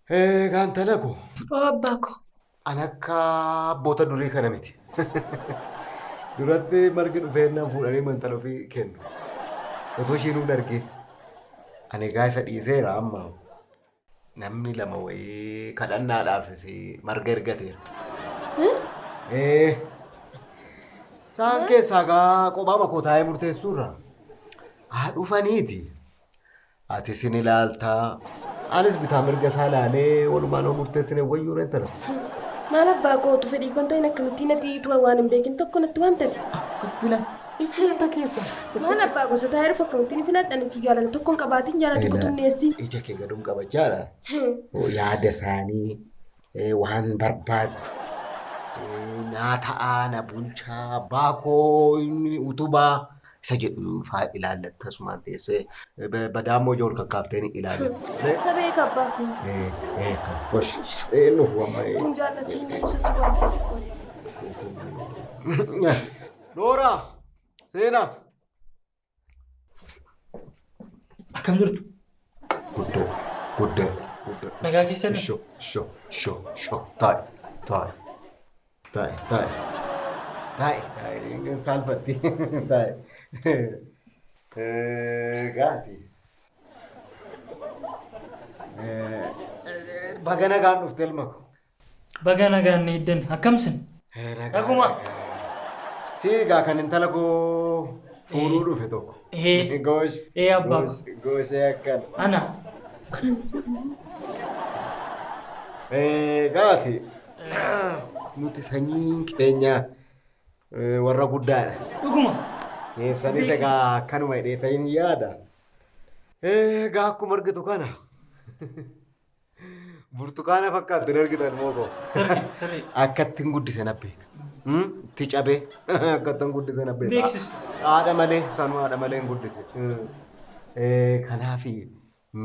Egaa intala koo. Oo abbaa koo. An akka abboota durii kana miti. Duratti margi dhufeennaan fuudhanii mantala ofii kennu. Otoo isheen hin argin. Ani egaa isa dhiiseera amma. Namni lama wayii kadhannaadhaafis marga ergateera. Ee. Isaan keessaa egaa kophaa makoo taa'ee murteessuurra. Haa dhufaniiti. Atis hin ilaalta. Anis bitaa mirga isaa ilaalee walumaan yoo murteessine wayyuu ree intala. Maal abbaa koo utuu fedhii koo hin ta'in akkamittiin ati utuu waan hin beekin tokko natti waamtati? Fila filata keessa. Maal abbaa gosa taa'ee dhufu akkamittiin filadhan utuu jaalala tokko hin qabaatin jaalala tokko tun dhiyeessi. Ija kee gadum qabachaadha. Yaada isaanii waan barbaaddu naa ta'aa na bulchaa abbaa koo inni utubaa isa jedhu faa ilaallatta asumaan teessee badaa immoo ija ol kakkaaftee ni ilaali. Isa beeka abbaa koo. Gosh nuuf amma. Kun jaallatiin isa si waamte xiqqoo. Nooraa seenaa. Akkam jirtu? Guddoo guddoo guddoo. Nagaa keessanii? Ishoo ishoo ishoo ishoo taa'i taa'i taa'i taa'i taa'i taa'i saalfatti taa'i. Gaati. Baga nagaan dhufte ilma ko. Baga nagaan na eeddan. Akkam sin? Naguma. Si egaa kan intala koo fuudhuu dhufe tokko. Ee. Goosh. Ee abbaa. Goosh gooshee akkana. Ana. Gaati. Nuti sanyiin keenya warra guddaadha. Dhuguma. Keessanis egaa akkanuma hidhee ta'in yaada. Egaa akkuma argitu kana. Burtukaana fakkaatti hin argitan moo koo. Sirri sirri. Akka ittiin guddise na beeka. Itti cabee akka ittiin guddise na beeka. Beeksisu. Haadha malee sanuu haadha malee hin guddise. Kanaaf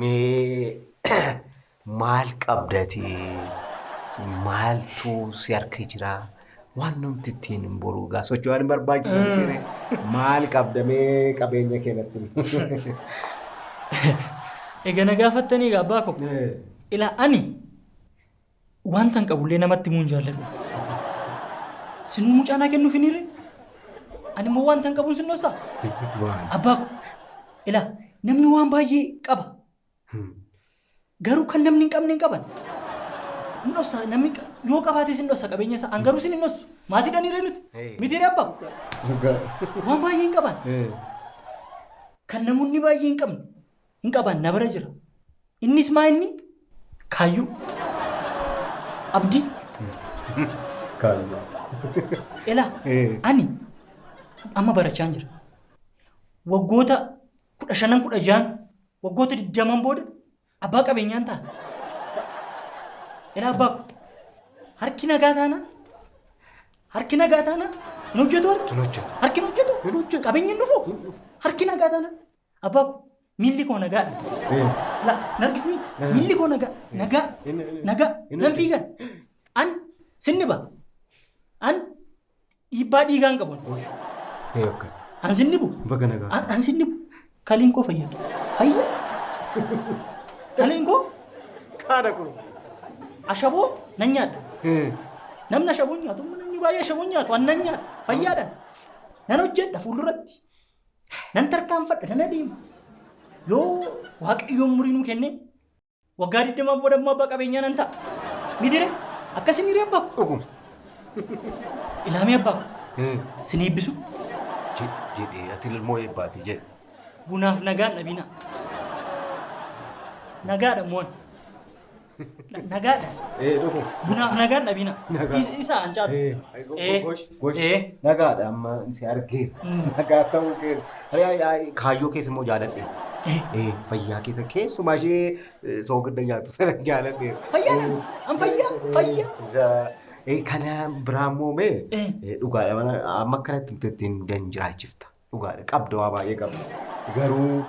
mee maal qabdati maaltu si harka jira waan nuti ittiin boruu gaa socho'aan hin barbaachisan miti maal qabda mee qabeenya kee natti himi. Egaa na gaafattanii egaa abbaa koo. Ilaa ani wanta hin qabullee namatti himuu hin jaalladhu. Sinuu mucaa naa kennuuf hin hirre. Ani immoo wanta hin qabuun sin dhossaa. Waan. Abbaa koo. Ilaa namni waan baay'ee qaba. Garuu kan namni hin qabne hin qaban. Hin dhossa namni yoo qabaate sin dhossa qabeenya isaa. An garuu sin hin dhossu. Maatiidhaan hiree nuti. Miti hiree abbaa. Waan baay'ee hin qaban. Kan namoonni baay'ee hin qabne hin qaban na bira jira. Innis maa inni kaayyoo. Abdii. Kaayyoo. Elaa ani amma barachaan jira. Waggoota 15 16 waggoota 20 booda abbaa qabeenyaan ta'a. Elaa abbaa ko harki nagaa taanaan harki nagaa taanaan hin hojjetu harki. Hin hojjetu. Harki hin hojjetu. Hin hojjetu. Qabeenyi hin dhufu. Hin dhufu. Harki nagaa taanaan abbaa ko miilli koo nagaadha. La nargi miilli koo nagaa nagaa nagaa nan fiigan. An sinni ba. An Dhiibbaa dhiigaa hin qabu. Ee akka. An sin dhibu. Baga nagaa. An sin dhibu. Kaliin koo fayyaa. Fayyaa. Kaliin koo Kaana kun. ashaboo nan nyaadha. Namni ashaboo hin nyaatu. Namni baay'ee ashaboo hin nyaatu. An nan nyaadha. Fayyaadhaan. Nan hojjedha fuulduratti. Nan tarkaanfadha. Nan adeema. Yoo Waaqayyoon umurii nuu kenne Waggaa 20 booda immoo abbaa qabeenyaa nan ta'a. Miti ree? Akkasi ree abbaa koo? Dhuguma. Ilaamee abbaa koo. Sin eebbisu. Jedhee ati ilmoo eebbaati jedhe. Bunaaf nagaan dhabinaa. Nagaadha moon. Nagaadha. Ee dhuguma. Bunaaf nagaan dhabinaa. Nagaa. Isa an caalu. Ee gosh gosh. Nagaadha amma si argeera. Nagaa ta'uu keessa. Kaayyoo keessa immoo jaaladhe. Ee fayyaa keessa keessumaa ishee soogidda nyaatu sana jaaladhe. Fayyaa an fayyaa fayyaa. Ee kana biraa immoo mee dhugaadha mana amma akkanatti ittiin dan jiraachifta. Dhugaadha qabda waa baay'ee qabda. Garuu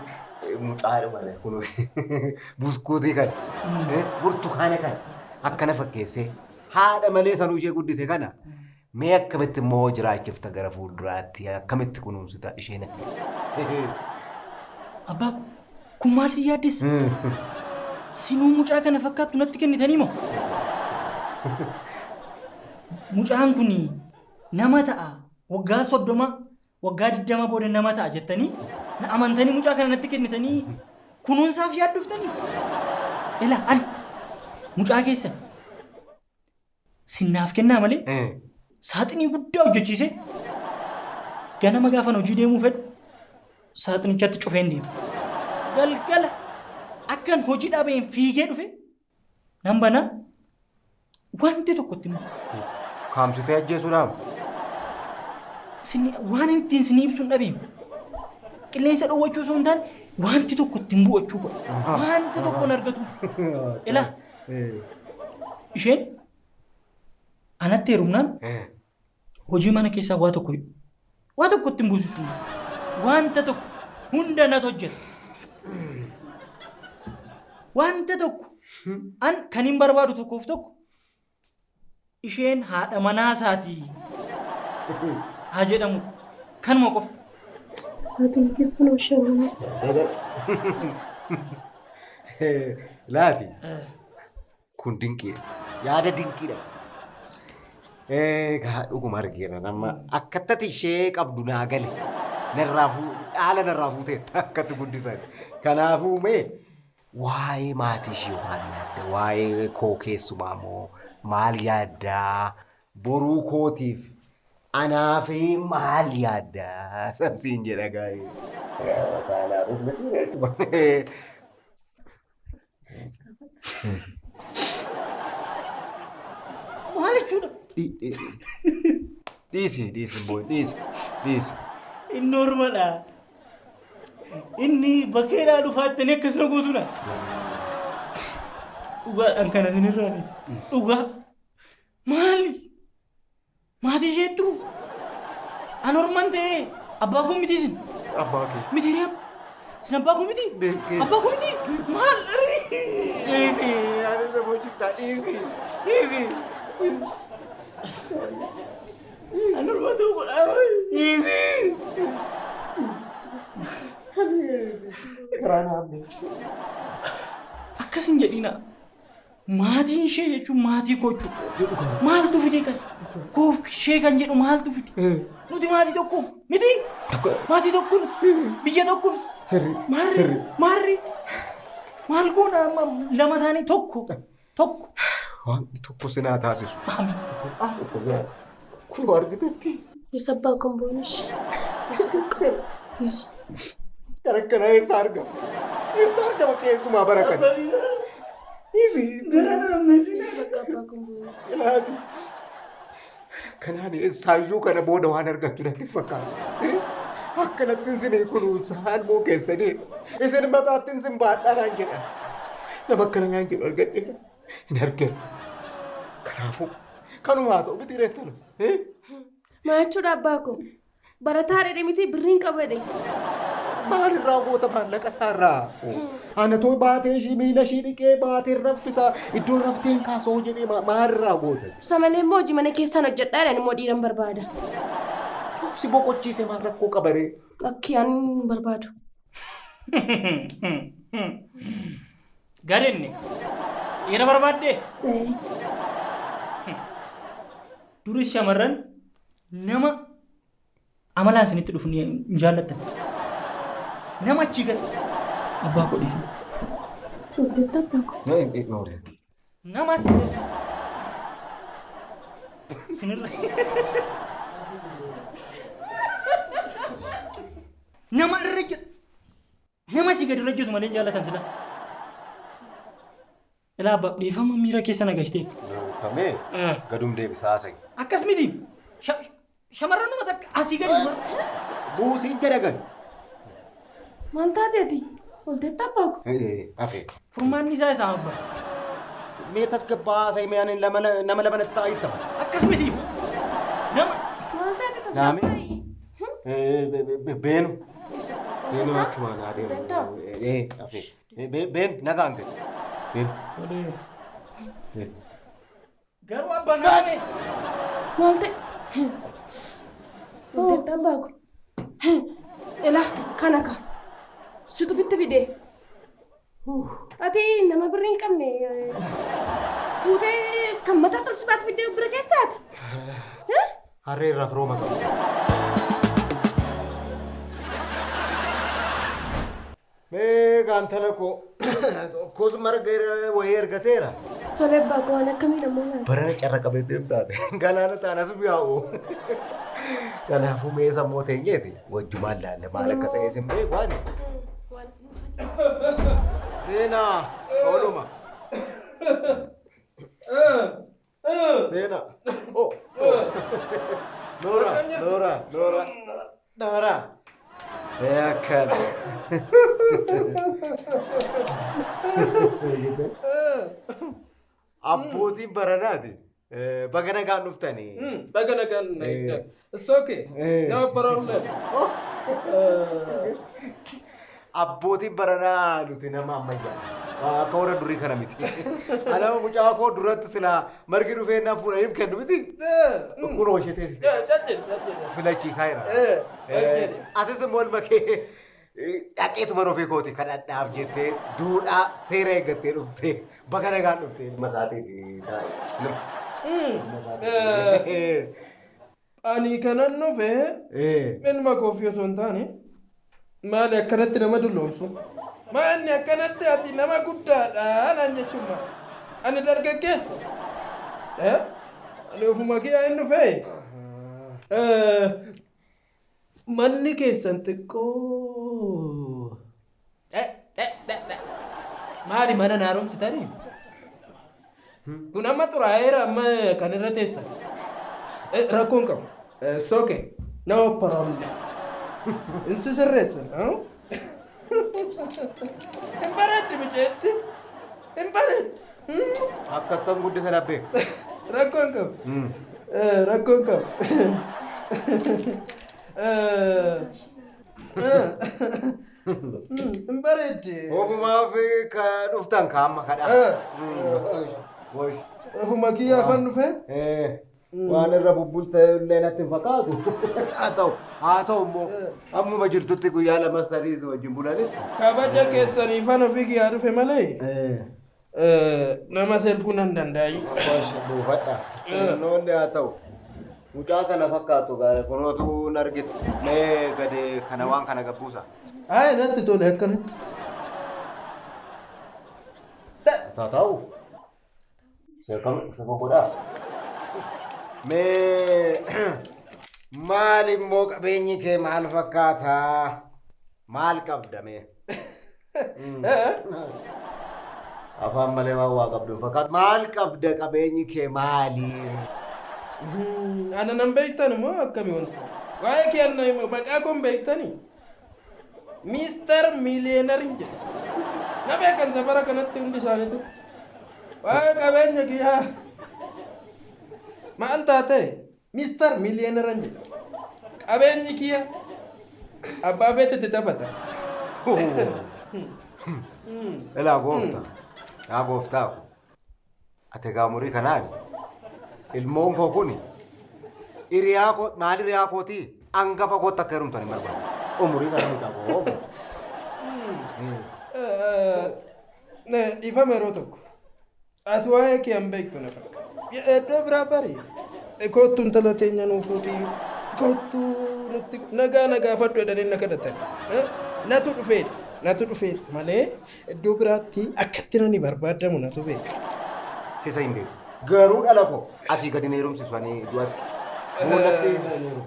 mucaadhuma kun buskuutii kana burtukaana kana akkana fakkeessee haadha malee sanuu ishee guddise kana Mee akkamitti immoo jiraachifta gara fuulduraatti akkamitti kunuunsita ishee natti. Abbaa kun maal si yaaddessa? Sinuu mucaa kana fakkaattu natti kennitanii moo? Mucaan kun nama ta'a waggaa 30 waggaa 20 booda nama ta'a jettanii na amantanii mucaa kana natti kennitanii kunuunsaaf yaadduftanii? Ilaa ani mucaa keessan sinnaaf kennaa malee saaxinii guddaa hojjechiisee ganama gaafan hojii deemuu fedhu saaxinichatti cufeen deema. Galgala akkan hojii dhabeen fiigee dhufe nan bana wanti tokko itti himu. Kaamsitee ajjeesuudhaaf. Sinni waan ittiin sinii ibsu hin dhabeem. Qilleensa dhowwachuu osoo hin taane wanti tokko ittiin bu'achuu godha. Wanti tokko hin argatu. Ilaa isheen anatti heerumnaan hojii mana keessaa waa tokko waa tokko ittiin buusisu. Wanta tokko hunda natu hojjeta. Wanta tokko an kan hin barbaadu tokkoof tokko isheen haadha manaa isaatii haa jedhamu kanuma qofa. Saaxinii keessa nu bishaan. Laati kun dinqiidha. Yaada dinqiidha. Egaa dhuguma argeera nama akkatti ishee qabdu naa gale. Narraa fuu dhaala narraa fuuteetta akkatti guddisan. Kanaafuu mee waa'ee maatii ishee maal yaadda? Waa'ee koo keessumaa immoo maal yaaddaa? Boruu kootiif anaa fi maal yaaddaa? San siin jedha gaa'ee. Kanaafis miti. Maal jechuudha? Dhiisi dhiisi booyi dhiisi dhiisi. Inni normadha. Inni bakkeedhaa dhufaa jettanii akkasuma guutuudha. Dhugaadhaan kana isinirraa dhugaa. Maali? Maatii isheettu an orman ta'ee abbaa koo miti isin. Abbaa kee. Miti ree isin abbaa koo miti. Beekee. Abbaa koo miti. Maal? Dhiisi ani isa boojjiftaa dhiisi dhiisi. An orma ta'uu godhaa. Dhiisi. Karaa naaf Akkas hin jedhina. Maatiin ishee jechuun maatii koo jechuudha. Maaltu fide kan? Koof ishee kan jedhu maaltu fide? Nuti maatii tokko miti? Maatii tokko biyya tokko. Sirri. Maarri Sirri. maarri maal goona amma lama taanee tokko tokko. Waaqni tokko sinaa taasisu. Amiin. Tokko sinaa Kunoo argitetti. Isa abbaa kun boonis. Isa. Kan akkanaa eessa argama? Eessa argama keessumaa bara kana? Gara na nammeessina. Bakka abbaa kun boonis. Ilaati. Kanaan eessaayyuu kana booda waan argattu natti fakkaata. Akkanatti isin kunuunsa haalmoo keessanii isin mataatti isin baadhaa naan jedha. Nama akkana naan jedhu argadheera. Hin arginu. Kanaafuu kanumaa ta'u miti reettana. Maal jechuudha abbaa koo? Barataa dhedhe miti birriin qabu jedhe. Maalirraa goota maallaqa isaarraa? Anatoo baatee ishii miila ishii dhiqee baatee raffisaa iddoo rafteen kaasoo jedhee maalirraa goota? Isa malee immoo hojii mana keessaan hojjedhaa jedhan immoo dhiiran barbaada. Si boqochiise maal rakkoo qabaree? Akki ani hin barbaadu. Gadenne dhiira barbaaddee? Duris shamarran nama amalaan isinitti dhufu ni hin jaallattan. Nama achii gad abbaa koo dhiifama. Hojjetta abbaa koo. Nama asii gad isinirra nama irra jedhu nama asii gad irra hojjetu malee hin jaallatan silas. Ilaa abbaa dhiifama miira keessa na gashtee. Kamee gadum deebisaa haasa'e. Akkas miti. Shamarran nama takka asii gadi. Buusii jedha gad. Maal taateeti? Olteetta abbaa koo. Hafe. Furmaanni isaa isaa abbaa. Mee tasgabbaa haasa'e mee ani nama lama natti ta'aa jirta. Akkas miti. Nama Maal taate Naame. tasgabbaa'ii? Beenu. Beenu achumaan adeemu. Hafe. Been nagaan gad. Been. Been. Garuu abbaan gaafame. Maal ta'e? Olteetta abbaa koo. Ilaa kana ka. Situ fitti fidee. Ati nama birrii hin qabne fuutee kan mataa xulsi baatu fiddee bira keessaati. Harree irraa firooma qabu. Mee gaantala koo tokkos marga wayii ergateera. Tole abbaa koo waan akkamii dhammoo laata? Barana carra qabeetti taate galaana taanas mi'aawu. Kanaafuu mee sammuu teenyeeti wajjumaan laalle maal akka ta'e sin beeku ani. Seenaa ooluma. Seenaa. Oh. Noora Noora Noora Noora. Akkana. Abbootiin baranaati. Baga nagaan dhuftanii. Baga nagaan na. It's okay. No problem. Abbootiin baranaa nuti nama ammayyaa. Akka warra durii kana miti. Ana mucaa koo duratti silaa margi dhufee naan fuudhaniif kennu miti. Kunoo ishee teessise. Filachiisaa jira. Atis immoo ilma kee dhaqeetuma ofii kooti kadhadhaaf jettee duudhaa seera eeggattee dhuftee baga nagaan dhuftee ilma isaatiif taa'e. Ani kanan dhufe ilma koofi osoo hin taane maali akkanatti nama dulloomsu? Maalni akkanatti ati nama guddaadha naan jechuun maali? Ani dargaggeessa. Ani ofuma kiyyaa hin dhufe. Manni keessan xiqqoo. Maali mana na haaromsitanii? Kun amma xuraa'eera amma kan irra teessan. Rakkoon qabu. It's okay. No problem. Insi sirreessan. Hin bareeddi miceetti. Hin bareeddi. Akka akkas guddisan abbee. Rakkoon qabu. Rakkoon qabu. Hin bareeddi. Ofumaaf ka dhuftan ka amma kadhaa. Ofuma kiyyaa afaan dhufe. Waan irra bubbulte illee natti hin fakkaatu. Haa ta'u immoo ammuma jirtutti guyyaa lama sadii wajjin bulanitti. Kabaja keessaniifan ofii kiyyaa dhufe malee nama serguu nan danda'ayu. Gosh, buufadha. Noonni haa ta'u. Mucaa kana fakkaatu gaara kunootu hin argitu. Mee gadi kana waan kana gabbuusa. Hayi natti tole akkanatti. Isaa ta'u. Isa godhaa. Mee maal immoo qabeenyi kee maal fakkaata? Maal qabda mee? Afaan malee waan waa qabdu hin fakkaatu. Maal qabda, qabeenyi kee maali? Ana nan beektan immoo akkami wanti? Waa'ee kee anna maqaa koon beektanii? Mister Millionaire jedha. Na beekan safara kanatti hundi isaaniitu. Waa'ee qabeenya kiyyaa. Maal taate? Mister Millionaire jedha. Qabeenyi kiyya abbaa feetetti taphata. Ilaa gooftaa. Yaa gooftaa ko. Ati egaa umurii kanaan ilmoon koo kuni hiriyaa koo maal hiriyaa kootii hangafa kootti akka heerumtan hin barbaadu. Umurii kana mucaa koo oofu. Dhiifama yeroo tokko. Ati waa'ee kee hin beektu na fakkaata. Iddoo biraa bari. Kottu intala teenya nuu fuudhii. Kottu nutti nagaa nagaa fadhu jedhanii na kadhatan. Natu dhufeedha. Natu dhufeedha malee iddoo biraatti akkatti nani barbaadamu natu beeka. Sisa hin beeku. Garuu dhala koo asii gadi na heerumsiisu ani du'atti. Boollatti hin heerumu.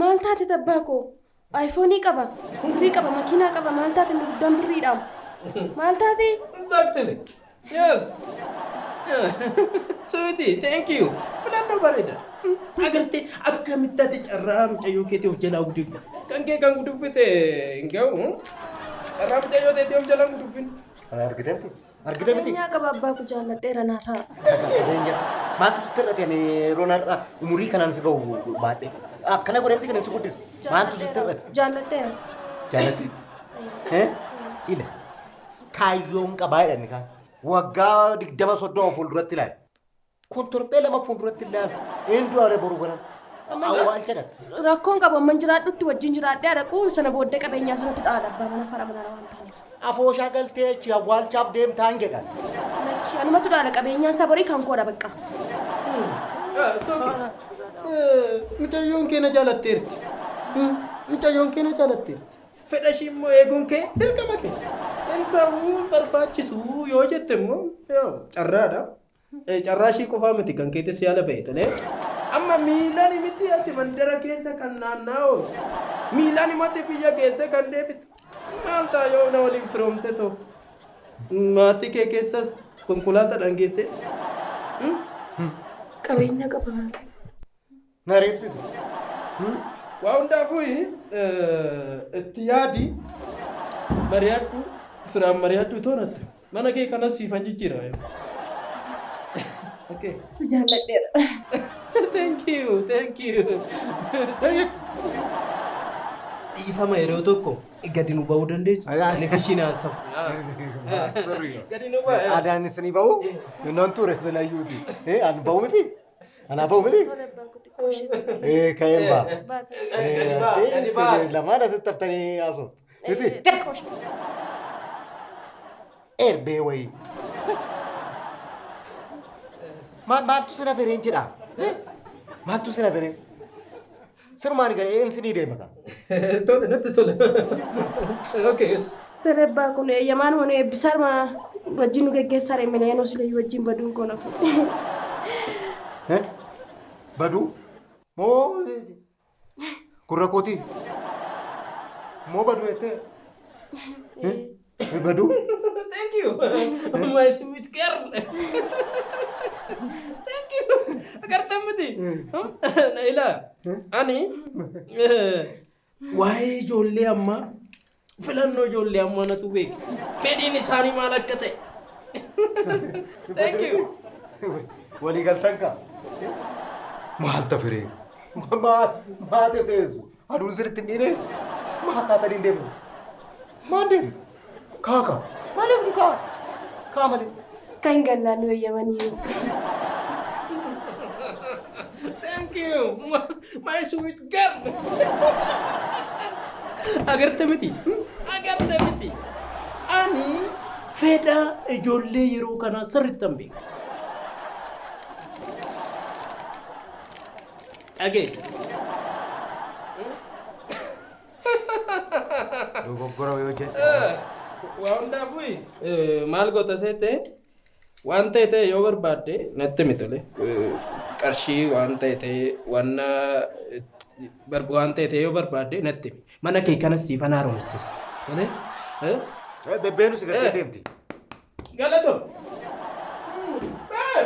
Maal taate abbaa koo? iPhone qaba, birrii qaba, makiinaa qaba, maal taate inni guddaan birriidhaan? Maal taate? Exactly. Yes. Sweetie, thank you. Filannoo bareeda. Agartee akkamitti ati carraa mucayyoo keetii of jalaa guddifte. Kan kee kan guddifte hin ga'u. Carraa mucayyoo teetii of jalaa guddifin. Kana argite miti? Argite miti? Qabeenyaa qaba abbaa koo, jaalladheera naa ta'a. Qabeenya maaltu sitti irratti ani yeroo narra umurii kanaan si ga'u baadhee. Akkana godhee miti kan si guddise. Maaltu sitti irratti? Jaalladheera. Jaallatteetti. Ila kaayyoon qabaa jedhani kaan. Waggaa 20 30 fuulduratti ilaali. Kun torbee 2 fuulduratti ilaali. Een du'aare boru kanan. Awwaalcha dhatta. Rakkoon qabu amman jiraadhutti wajjin jiraadhee araquu sana booddee qabeenyaa sanatu dhaala abbaa mana fara mana waan taaneef. Afooshaa galtee achi awwaalchaaf deemtaan jedhan. Lakki anumatu dhaala qabeenyaan isaa borii kan koodha bakka. Mucayyoon kee na jaalatteerti. Mucayyoon kee na jaalatteerti. Fedha ishii immoo eeguun kee dirqama kee. Hin barbaachisu yoo jette immoo carraadha. Carraa ishii qofaa miti kan keetis yaala ba'e tolee. Amma miilaan miti ati mandara keessa kan naanna'u. Miilaan miti biyya keessa kan deebitu. Maal ta'a yoo na waliin firoomte too. Maatii kee keessas konkolaataadhaan geesse. Qabeenya qaba. Na reebsise. Waa hundaafuu itti yaadi mari'adhu firaan mari'adhu toonatti mana kee kanas siifan jijjiira. Okay. Si jaalladheera. Thank you, thank you. Dhiifama yeroo tokko gadi nu ba'uu dandeessu. Ani fishiin haasawu. Gadi nu ba'a. Aadaan isinii ba'u nan ture silayyuuti. An ba'u miti? Anaa ba'u miti? Tole abbaa koo xiqqoo ishee. Ka'een ba'a. Baata. Gadi ba'a. Lamaan asitti haftanii haasoftu. Miti? Xiqqoo ishee. Erbee wayii. Maaltu sina fereen jedha? Maaltu sina fereen? Sirumaan gara eemsi ni deema kaa. Tole natti tole. Okay. Tole abbaa kun eeyyamaan mana eebbisaa wajjin nu geggeessaa reemina yeroo silayyuu wajjin baduun koo nafu. Baduu? Moo gurra kootii? Moo baduu jettee? Baduu? Thank you. My sweet girl. Thank you. Agartan miti. Na ilaa. Ani waa'ee ijoollee ammaa filannoo ijoollee ammaa natu beeka. Fedhiin isaanii maal akka ta'e. Thank you. Walii galtan kaa? Maal ta firee? Maal maal teessu? Aduun sirriitti hin dhiine? Maal kaatanii hin deemnu? Maal deemnu? Kaa kaa. Maaliif nu kaa? Kaa malee. Kan hin gallaan nu eeyyamanii. Thank you. My sweet girl. Agarte miti. Agarte miti. Ani fedha ijoollee yeroo kanaa sirriitti hin beeku. Dhageesse. Dogoggora yoo jedhe. Waa hundaafuu maal goota seete waan ta'e ta'e yoo barbaadde natti himi tole. Qarshii waan ta'e ta'e waan ta'e ta'e yoo barbaadde natti himi. Mana kee kanas siifan haaromsisa. Tole? Bebbeenu si gartee deemti. Galatoo. Babe.